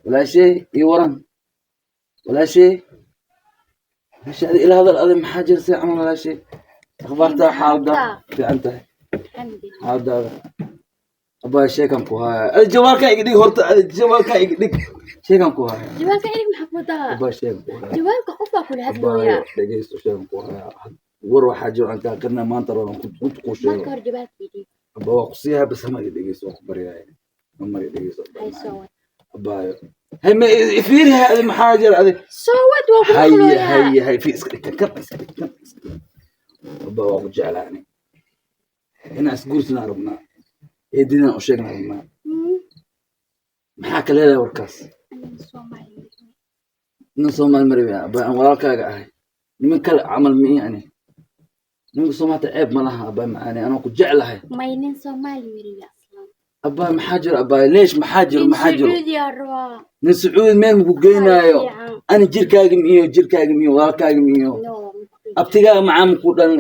Walaashay, ii waran walaashay. Walaashay, adi ila hadal. Adi maxaa jira? See camal walaashay, akhbaartaa, xaalada fiican tahay? Xaaladaada abaa, sheekan ku haya. Adi jawaalkaa iga dhig horta, adi jawaalkaa iga dhig, sheekan ku haya. Jawaalka ilig maxaa ku wadaa? Abaa, sheekan ku haya. Jawaalka qofaa kula abaayo hadlooyaa. Dhegeysto, sheekan ku haya. War waxaa jiro aan kaa qirnaa maanta rabaan kunta kuu sheego. Marka hore jawaalka idhig. Abaa, waa ku siiyaa bas, hama iga dhegeysto, waa ku baryaaya, hama iga dhegeysto. Hay, soo wad. Abaayo, hay, ma fiiriha adi, maxaa jira adi? Soo wad, waa ku haye maqlooyaa. Haye haye, fi iska dhig kan, iska dhig kan, iska dhig. Abaa, waa ku jeclaani, inaan isguursanaa rabnaa, eedinaan u sheegnaa rabnaa. Maxaa ka leedahay warkaas? Aniga Soomaali. Nin Soomaali marabi abaa, aan walaalkaaga ahay, niman kale camal mi ani, nimanka Soomaalta ceeb ma laha. Abaa macaani, anoo ku jeclahay. May, nin Soomaali marabi aslan. Abaa, maxaa jiro abaa? Leesh, maxaa jiro? Nin Maxaa jiro? Sacuudi aa rabaa. Nin Sacuudi meel maku geynaayo. Fiican. Ani jirkaaga miyo, jirkaaga miyo, walaalkaaga miyo? No. Abtigaaga macaa maku dhalan,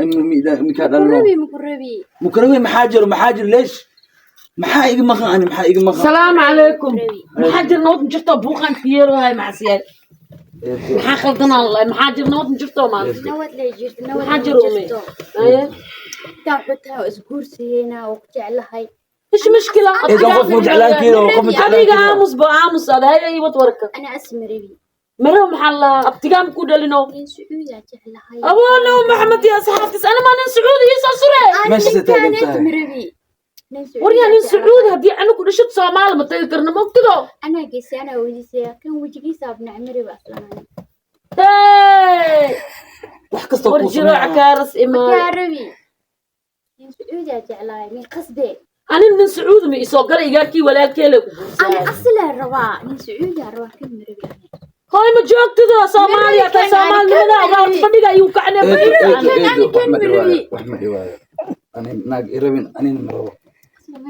mikaa dhalno? Mukurabi, mukurabi. Mukarabi, maxaa jiro? Maxaa jiro? Leesh, maxaa iga maqan ani? Maxaa iga maqan? Salaamu calaykum. Maxaa jir? Nabad ma jirto? Buuqaan fiyeerohay maxasiyaal, maxaa khaldanaan lahay? Maxaa jir? Nabad ma jirto maanta? Nabad lay jirto, nabad. Maxaa Lay jiro, Umi? jirto. Haye. Taa xutaa oo isguursiyeynaa oo ku jeclahay. Ish mushkila? Eedan, qof ma jeclaan karo, qof ma jeclaan Adiga karo. Aamus ba, aamus ada. Haye, iwad warka. Ana asmarabi. Maro maxaa la abtigaan ku dhalino? Nin Sacuudi aa jeclahay. Awono Maxamed iyo asxaabtiis, ana maa nin Sacuudi ii soo sure. Meesha taagan tahay. Marabi nin Sacuudi. Waryaa, Aa nin jeclahay. Sacuudi haddii anigu dhashid Soomaali ma tagi karna, mogtido? Anaa geysay, anaa weydiisaya kan wejigiisa abnac marabi aslan ani. Hey! Wax kastoo war kuu jiro sameeyaa. Cakaaras imaay. Makaa rabi, nin Sacuudi aa jeclahay, nin qasbe. Anin nin Sacuudi ma isoo galay, igaarkii walaalkeele ku Ana guursaday. Asla rabaa, nin Sacuudi aa rabaa, kan marabi ani. Hooy, ma joogtido Soomaaliya tay, Soomaalinimada ogaa fadhiga ayuu kacnee. Eedo, eedo, Kan eedo, ani wax kan ma dhibaayo, marabi. wax ma dhibaayo. Ani naag i rabin, anina ma rabo.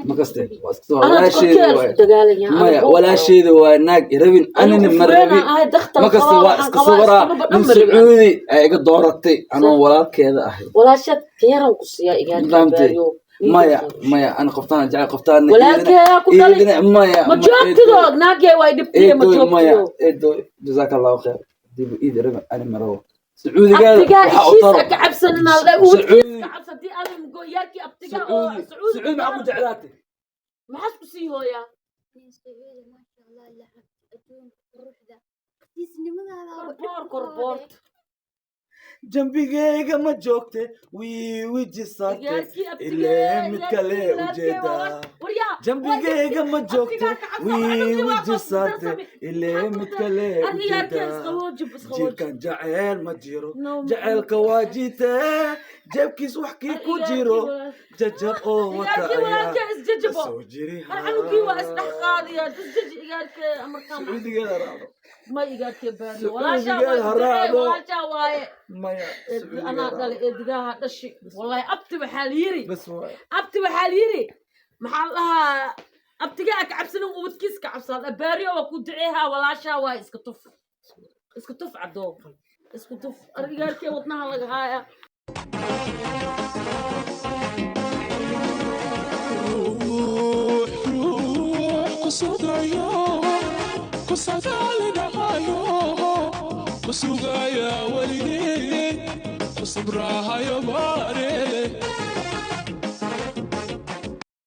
Ma kaste, waa iska soo Anaa walaasheeda korkeeda waaye. isku dagaalaya. Maya, walaasheeda waaye, naag i rabin, anina ma rabi. Ma kaste, waa iska sawaraa. Nin Sacuudi ay iga dooratay anoo walaalkeeda ahay. Walaashaad kayaran ku siiyaa igaarkii. Fahamtay? Baariyo. Maya, maya, ani qoftaan jecel, qoftaan. Walaalkeeyaa ku dhalay. Maya. Ma joogtido, naagee way dhibtiye, ma Eedoy, maya. joogtido. Eedoy, jazaaka Allahu khair. Dibu iid rabin, ani ma rabo. Sacuudigeeda Abtigaa waxa u ishiisa taro. ka cabsanina, Sacuudi. ka cabsadii adin goyaarkii abtigaa oo Sacuudi, Sacuudi. Sacuudi maxaa ku jeclaatay? Maxaas ku sii hooyaa? Nin Sacuudi, maasha Allah, lacag adduunka quruxda xasiisnimadaada. Korboor, korboort. Jambigeyga ma joogte, wii wiji saarte. Igaarkii abtigee. Ilee mid kale ujeedaa. Waryaa. Jambigeyga ma joogte, wii wiji saarte, ilee mid kale ujeedaa. Jirkan jaceyl ma jiro, jaceylka waa jitee, jeebkiis wax kii ku jiro jajab oo wata Igaarkii ayaa walaalkee isjajabo. soo jiri. Har canugii waa isdhex qaadaya, isjaji igaarkee amarkaa. Sacuudigeeda raacdo. Ma igaarkee baariyo, walaashaa. Sacuudigeeda ha raacdo. Walaashaa waaye. Maya. Anaa dhalay eedigaha dhashi, wallahi. Abti waxaa la yiri Bas waay. Abti waxaa la yiri, maxaa la dhahaa, abtigaa ka cabsanin, ubadkiis ka cabsan. Baariyo, waa ku duceehaa, walaashaa waaye. Iska tuf, iska tuf, cadoo isku tuf. Igaarkee wadnaha laga haaya. Ruux ruux ku sugayo, ku sadaalinahayo, ku sugaya weligee, ku sabrahayo baare.